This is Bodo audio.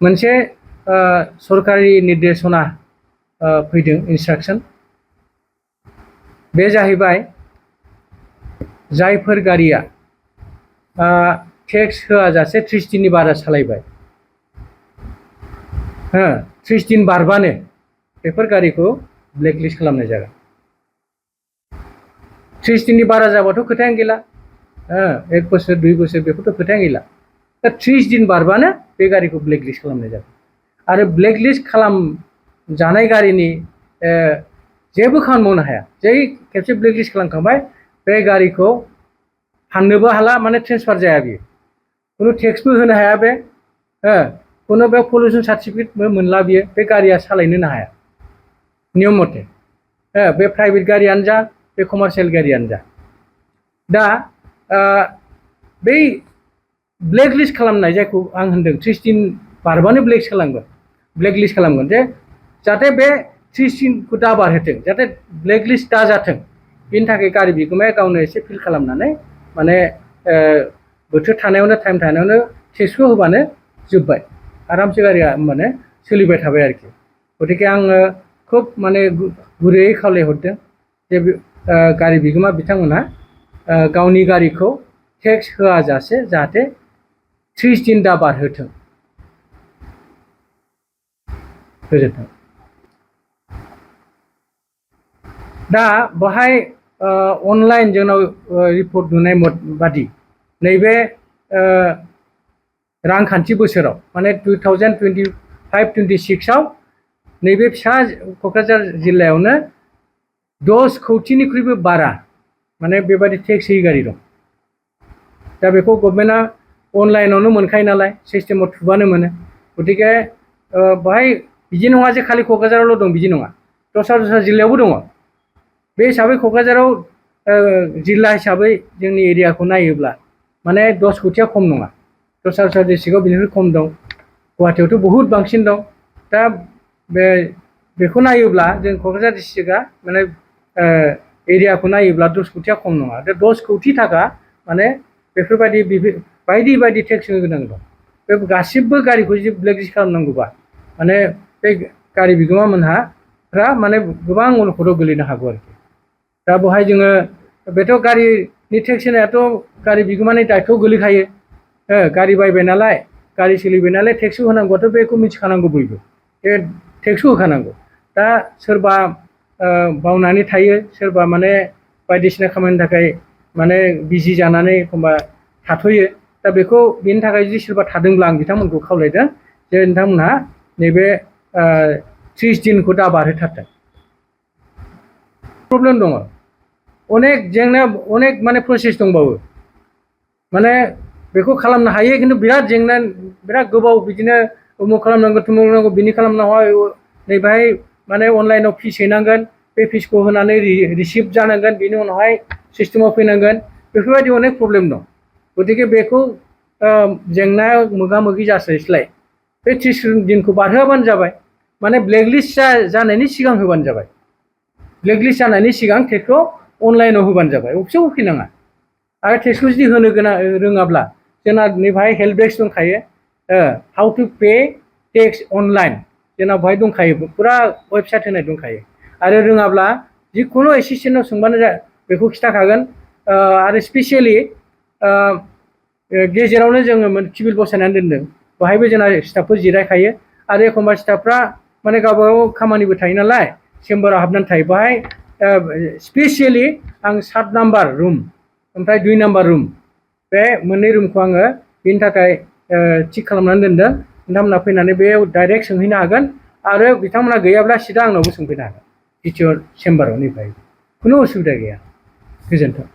मोनसे सरकारि निर्देशना फैदों इन्सट्राक्शन बे जाहैबाय जायफोर गारिया टेक्स होआजासे 30 दिननि बारा सालायबाय 30 दिन बारबानो बेफोर गारिखौ ब्लेकलिस्ट खालामनाय जागोन 30 दिननि बारा जाबाथ' खोथायानो गैला 1 बोसोर 2 बोसोर बेखौथ' खोथायानो गैला दा 30 दिन बारबानो बे गारिखौ ब्लेकलिस्ट खालामनाय जागोन आरो ब्लेकलिस्ट खालामजानाय गारिनि जेबो खामानि मावनो हाया जै खेबसे ब्लेकलिस्ट खालामखांबाय बे गारिखौ फाननोबो हाला माने ट्रेन्सफार जाया बियो खुनु टेक्सबो होनो हाया बे खुनु बे पलिउसन सार्टिफिकेटबो मोनला बियो बे गारिया सालायनोनो हाया नियम मथे बे प्राइभेट गारियानो जा बे कमार्शियेल गारियानो जा दा बै ब्लेकलिस्ट खालामनाय जायखौ आं होनदों 30 दिन बारबानो ब्लेकलिस्ट खालामगोन जे जाहाथे बे 30 दिनखौ दा बारहोथों जाहाथे ब्लेकलिस्ट दा जाथों बेनि थाखाय गारि बिगोमाया गावनो एसे फिल खालामनानै माने बोथोर थानायावनो टाइम थानायावनो टेक्सखौ होबानो जोब्बाय आरामसे गारिया माने सोलिबाय थाबाय आरोखि गतिके आङो खुब माने गुरैयै खावलायहरदों जे गारि बिगोमा बिथांमोना गावनि गारिखौ टेक्स होआजासे जाहाथे 30 दिन दा बारहोथों गोजोन्थों दा बहाय अनलाइन जोंनाव रिपर्ट नुनाय बादि नैबे रांखान्थि बोसोराव माने 2025-26 आव नैबे फिसा क'क्राझार जिल्लायावनो 10 कौटिनिख्रुइबो बारा माने बेबादि टेक्स होयि गारि दं दा बेखौ गभर्नमेन्टआ अनलाइनावनो मोनखायो नालाय सिस्टेमाव थुबानो मोनो गतिके बहाय बिदि नङा जे खालि क'क्राझारावल' दं बिदि नङा दस्रा जिल्लायावबो दङ बे हिसाबै क'क्राझाराव जिल्ला हिसाबै जोंनि एरियाखौ नायोब्ला माने 10 कौटिया खम नङा दस्रा डिस्ट्रिक्टआव बिनिख्रुइ खम दं गुवाहाटीयावथ' बहुद बांसिन दं दा बेखौ नायोब्ला जों क'क्राझार डिस्ट्रिक्टआ माने एरियाखौ नायोब्ला 10 कौटिया खम नङा दा 10 कौटि थाखा माने बेफोरबायदि बायदि टेक्स होनो गोनां दं बे गासिबो गारिखौ जुदि ब्लेकलिस्ट खालामनांगौबा माने बे गारि बिगोमा मोनहा माने गोबां अलखदाव गोलैनो हागौ आरोखि दा बहाय जोङो बेथ' गारिनि टेक्स होनायाथ' गारि बिगोमानि दायथ'आव गोलैखायो गारि बायबाय नालाय गारि सोलिबाय नालाय टेक्सखौ होनांगौआथ' बेखौ मिथिखानांगौ बयबो बे टेक्सखौ होखानांगौ दा सोरबा बावनानै थायो सोरबा माने बायदिसिना खामानिनि थाखाय माने बिजि जानानै एखमबा थाथ'यो दा बेखौ बेनि थाखाय जुदि सोरबा थादोंब्ला आं बिथांमोनखौ खावलायदों जे नोंथांमोनहा नैबे 30 दिनखौ दा बारहोथारथों प्रब्लेम दङ अनेक जेंना अनेक माने प्रसेस दंबावो माने बेखौ खालामनो हायो खिन्थु बिराद जेंना बिराद गोबाव बिदिनो उमुक खालामनांगौ तुमुक खालामनांगौ बिनि खालामनांगौ नैबेहाय माने अनलाइनाव फिस हैनांगोन बे फिसखौ होनानै रिसिप्ट जानांगोन बिनि उनावहाय सिस्टेमाव फैनांगोन बेफोरबायदि अनेक प्रब्लेम दं गतिके बेखौ जेंनायाव मोगा मोगि जास्लायस्लाय बे 30 दिनखौ बारहोआबानो जाबाय माने ब्लेकलिस्ट जानायनि सिगां होबानो जाबाय ब्लेकलिस्ट जानायनि सिगां टेक्सखौ अनलाइनाव होबानो जाबाय अफिसाव होफैनाङा आरो टेक्सखौ जुदि होनो रोङाब्ला जोंना नैबेहाय हेल्प डेस्क दंखायो how to pay tax online जोंना बेहाय दंखायो फुरा वेबसाइट होनाय दंखायो आरो रोङाब्ला जिखुनु एसिस्टेन्टनाव सोंबानो बेखौ खिथाखागोन आरो स्पेसियेलि गेजेरावनो जोङो टेबोल बसायनानै दोनदों बेहायबो जोंना स्टाफफोर जिरायखायो आरो एखमबा स्टाफफ्रा माने गावबा गाव खामानिबो थायो नालाय चेम्बाराव हाबनानै थायो बेहाय स्पेसियेलि आं 7 नाम्बार रुम ओमफ्राय 2 नाम्बार रुम बे मोननै रुमखौ आङो बेनि थाखाय थिक खालामनानै दोनदों नोंथांमोना फैनानै बेयाव डाइरेक्ट सोंहैनो हागोन आरो बिथांमोना गैयाब्ला सिदा आंनावबो सोंफैनो हागोन डिटिअ चेम्बाराव निफ्राय खुनु उसुबिदा गैया गोजोन्थों।